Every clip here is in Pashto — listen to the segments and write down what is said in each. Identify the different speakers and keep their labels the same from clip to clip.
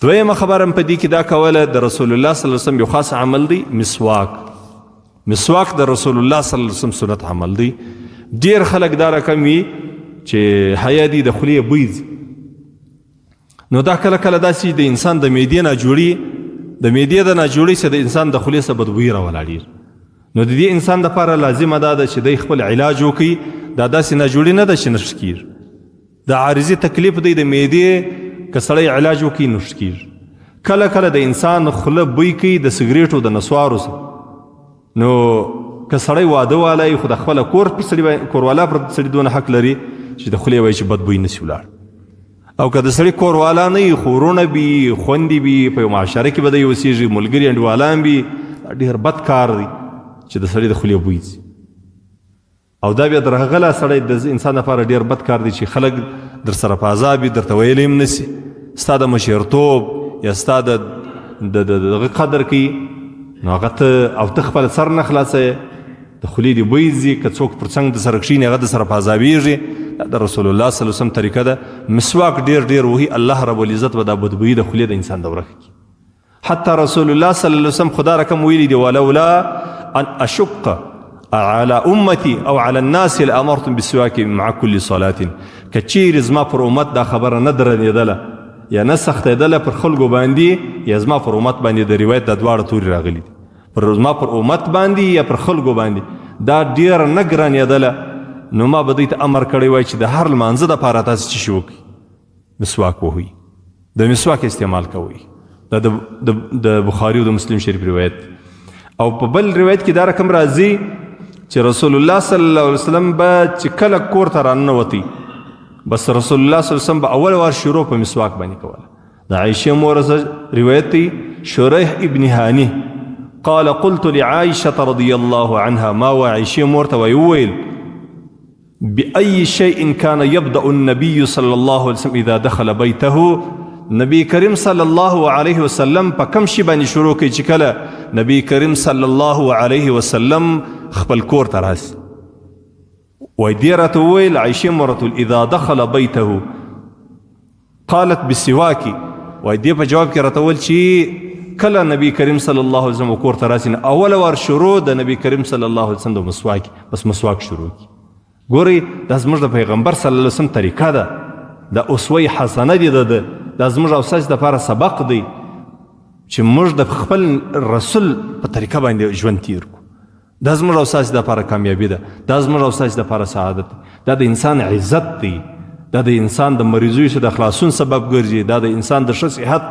Speaker 1: دویمه خبره هم په دې کې دا کوله، د رسول الله صلی الله علیه وسلم یو خاص عمل دی مسواک. مسواک د رسول الله صلی الله علیه وسلم سنت عمل دی. ډیر خلک دا رقم وي چې حیا دي د خولې بوی ځي. نو دا کله کله داسې د انسان د معدې ناجوړي، د معدې د ناجوړي څخه د انسان د خولې څخه بدبویي راولاړېږي. نو د دې انسان دپاره لازمه دا ده چې دی خپل علاج وکړي. دا داسې ناجوړي نه ده چې نه ښه کېږي، د عارضي تکلیف دی د معدې، که سړی علاج وکړي نو ښه کېږي. کله کله د انسان خوله بوی کوي د سګریټو د نسوارو سره، نو که سړی واده والی خو د خپله کور پر سړي کوروالا پر سړي دونه حق لري چې د خولې وایي چې بد بوی نسي ولاړ. او که د سړي کوروالا نه وي، خو وروڼه وي، خوندې وي، په یو معاشره کې به دی اوسېږي، ملګري انډیوالان وي، ډېر بد کار دی چې د سړي د خولې بوی ځي. او دا بیا درغله سړی د انسان لپاره ډیر بد کار دی چې خلک در سره په عذاب وي، درته ویلی هم نسي، ستا د مشرتوب یا ستا د دغه قدر کوي، نو هغه ته او ته خپل سر نه خلاصوې، د خولې دې بوی ځي، که څوک پر څنګ د سره کښېني هغه د سره په عذابېږي. دا د رسول الله صلی الله علیه وسلم طریقه ده. مسواک ډیر ډیر وهي، الله رب العزت به دا بدبویي د خولې د انسان د ورکه کړي. حتی رسول الله صلی الله علیه وسلم خدا رقم ویلي دي، ولولا ان اشق على امتي او على الناس لامرتم بالسواک مع كل صلاه. که چیرې زما پر امت دا خبره نه درنېدله یا نه سختېدله پر خلکو باندې، یا زما پر امت باندې، د روایت دا دواړه توري راغلي دي، پر زما پر امت باندې یا پر خلکو باندې دا ډېره نه ګرانېدله، نو ما به دوی ته امر کړی وای چې د هر لمانځه دپاره تاسې څه شي وکړئ، مسواک وهئ، د مسواک استعمال کوئ. دا د بخاري او د مسلم شریف روایت. او په بل روایت کې دا رقم راځي چې رسول الله صلی الله علیه وسلم به چې کله کور ته راننوتی، بس رسول الله صلی الله علیه وسلم به اول وار شروع په مسواک باندې کوله. د عائشې مور روایت دی، شریح ابن هاني قال قلت لعائشة رضي الله عنها، ما وعائشة مور ته ویل بأي شيء كان يبدأ النبي صلى الله عليه وسلم إذا دخل بيته. نبی کریم صلی الله علیه وسلم په کم شي باندې شروع کوي چې کله نبی کریم صلی الله علیه وسلم خپل کور ته راسي؟ وای دې راته وویل عایشې مرته اذا دخل بيته قالت بالسواک. وای دې په جواب کې راته وویل چې کله نبی کریم صلی الله علیه وسلم کور ته راسي، اول وار شروع د نبی کریم صلی الله علیه وسلم د مسواک، بس مسواک شروع کی. ګورئ دا زموږ د پیغمبر صلی الله علیه وسلم طریقه ده، د اسوه حسنه دی ده، دا زموږ او ستاسو دپاره سبق دی چې موږ د خپل رسول په طریقه باندې ژوند تیر کړو. دا زموږ او ستاسو دپاره کامیابي ده، دا زموږ او ستاسو دپاره سعادت دی، دا د انسان عزت دی، دا د انسان د مریضیو څخه د خلاصون سبب ګرځي، دا د انسان د ښه صحت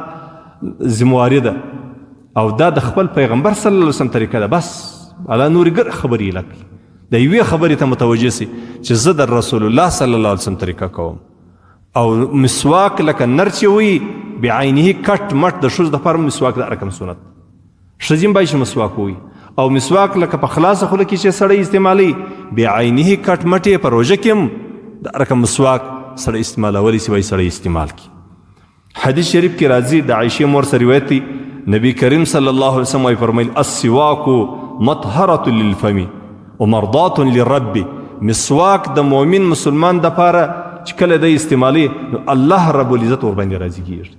Speaker 1: ذمواري ده، او دا د خپل پیغمبر صلی الله علیه وسلم طریقه ده. بس الله نورې ګر خبرې یې لکړي، د یوې خبرې ته متوجه سي چې زه د رسول الله صلی الله علیه وسلم طریقه کوم. او مسواک لکه نر چې وي بعینه کټ مټ د ښځو دپاره مسواک د رقم سنت، ښځې هم باید چې مسواک ووایي. او مسواک لکه په خلاصه خوله کې چې سړی استعمالوي بعینه کټ مټ یې په روژه کې هم د رقم مسواک سړی استعمالولی سي، باید سړی استعمال کړي. حدیث شریف کې راځي د عایشې مور سره روایت دی، نبی کریم صلی الله علیه وسلم وایي فرمایل السواک مطهرة للفم ومرضاة للرب. مسواک د مؤمن مسلمان دپاره چې کله دی استعمالوي نو الله رب العزت ورباندې راضي کېږي،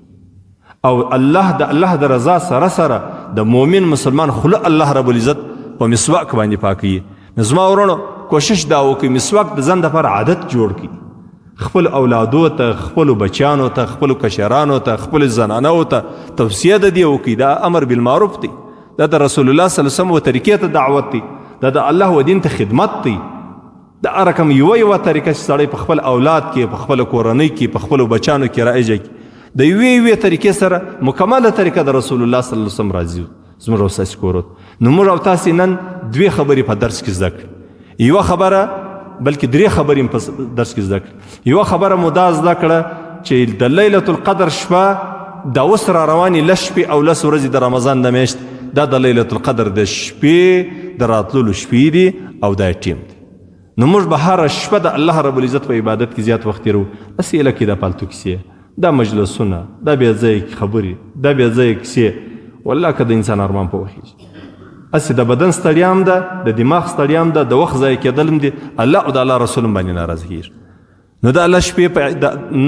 Speaker 1: او الله د الله د رضا سره سره د مؤمن مسلمان خوله الله رب العزت په مسواک باندې پاکوي. نو زما وروڼو کوشش دا وکړئ مسواک د ځان دپاره عادت جوړ کړئ، خپل اولادو ته، خپل بچیانو ته، خپل کشرانو ته، خپل زنانو ته توصیه د دې وکړي. دا امر بالمعروف دی، دا د رسول الله صلی الله علیه وسلم و طریقې ته دعوت دی، دا د الله و دین ته خدمت دی. دا رقم یوه یوه طریقه چې سړی په خپل اولاد کې، په خپل کورنۍ کې، په خپلو بچیانو کې رایجه کړي، د یوې یوې طریقې سره مکمله طریقه د رسول الله صلی الله علیه وسلم راځي زموږ او ستاسې کورو. نو موږ او تاسې نن دوې خبرې په درس کې زده کړې. یوه خبره، بلکې درې خبرې په درس کې زده کړې. یوه خبره مو دا زده کړه چې د لیلة القدر شپه دا اوس را روانې لس شپې او لس ورځې د رمضان د میاشت، دا د لیلة القدر د شپې د راتللو شپې دي او دا ټیم دی. نو موږ به هره شپه د الله رب العزت په عبادت کې زیات وخت تېروو. هسې ایله کې دا پالتو کیسې، دا مجلسونه، دا بې ځایه خبرې، دا بې ځایه کیسې، والله که د انسان ارمان په وخیږي. هسې د بدن ستړیا هم ده، د دماغ ستړیا هم ده، د وخت ضایع کېدل هم دي، الله او د الله رسول هم باندې ناراضه کېږي. نو د الله شپې په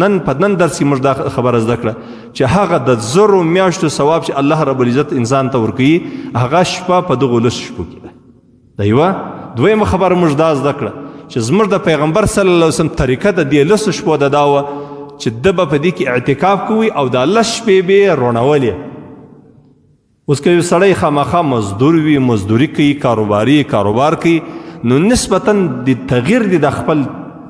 Speaker 1: نن په نن درس کې موږ دا خبره زده کړه چې هغه د زرو میاشتو ثواب چې الله رب العزت انسان ته ورکوي، هغه شپه په دغو لسو شپو کې ده. دا یوه. دویمه خبره موږ دا زده کړه چې زموږ د پیغمبر صلی الله علیه وسلم طریقه د دې لسو شپو د دا وه چې ده به په دې کې اعتکاف کوي او دا لس شپې به یې روڼولې. اوس که یو سړی خامخا مزدور وي، مزدوري کوي، کاروباري کاروبار کوي، نو نسبتا د تغییر دی د خپل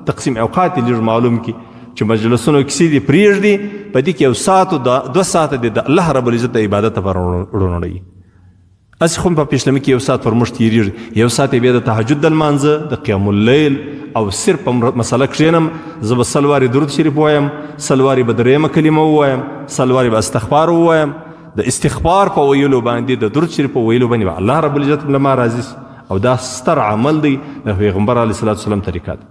Speaker 1: تقسیم اوقات لږ معلوم کی چې مجلسونو کیسې دې پرېږدي، په دې کې یو ساعت او دوه ساعته دې د الله رب العزت د عبادت لپاره وړوړي. هسې خو په پیشلمي کې یو ساعت پر موږ تېرېږي، یو ساعت یې بیا د تهجد د لمانځه، د قیام اللیل او صرف په مسله کښېنم، زه به 100 وارې درود شریف وایم، 100 وارې به درېیمه کلمه ووایم، 100 وارې به استغفار ووایم. د استغفار په ویلو باندې، د درود شریف په ویلو باندې به الله رب العزت له ما راضي سي، او دا ستر عمل دی د پیغمبر علیه الصلاة والسلام طریقه ده.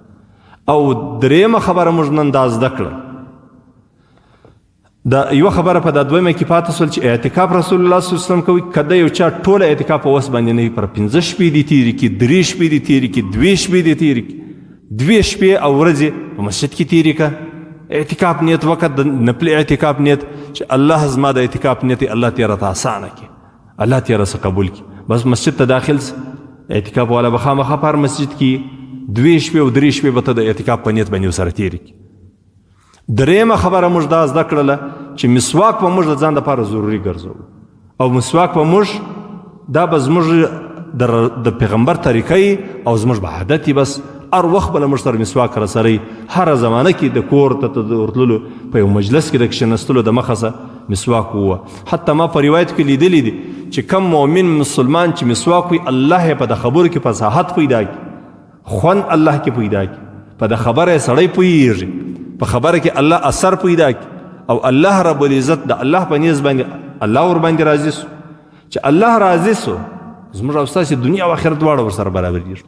Speaker 1: او درېیمه خبره موږ نن دا زده کړه، دا یوه خبره په دا دویمه کې پاتې سول چې اعتکاف رسول الله صلی الله علیه وسلم کوي. که د یو چا ټوله اعتکاف په وس باندې نه وي، پر 5 شپې دې تېرې کړي، 3 شپې دې تېرې کړي، 2 شپې دې تېرې کړي، 2 شپې او ورځې په مسجد کې تېرې کړه. اعتکاف نیت وکړه، د نفلي اعتکاف نیت چې الله زما د اعتکاف نیت الله تې راته اسانه کړي، الله تې راڅخه قبول کړي. بس مسجد ته داخل سه، اعتکاف والا به خامخا په هر مسجد کې 2 شپې او 3 شپې به ته د اعتکاف په نیت باندې ورسره تېرې کړي. درېیمه خبره موږ دا زده کړله چې مسواک به موږ د ځان دپاره ضروري ګرځوو، او مسواک به موږ دا به زموږ د پیغمبر طریقه او زموږ به عادت وي. بس هر وخت به له موږ سره مسواک راسره وي، هره زمانه کې د کور ته د ورتللو په یو مجلس کې د کښېنستلو د مخه سه مسواک ووه. حتی ما په روایت کې لیدلي دي چې کم مؤمن مسلمان چې مسواک وي، الله یې په د خبرو کې فصاحت پیدا کړي، خوند الله کې پیدا کړي، په د خبره سړی پوهېږي، په خبره کې الله اثر پیدا کړي، او الله رب العزت د الله په نیز باندې الله ور باندې راضي سو. چې الله راضي سو، زموږ او ستاسې دنیا او آخرت دواړه ورسره برابرېږي.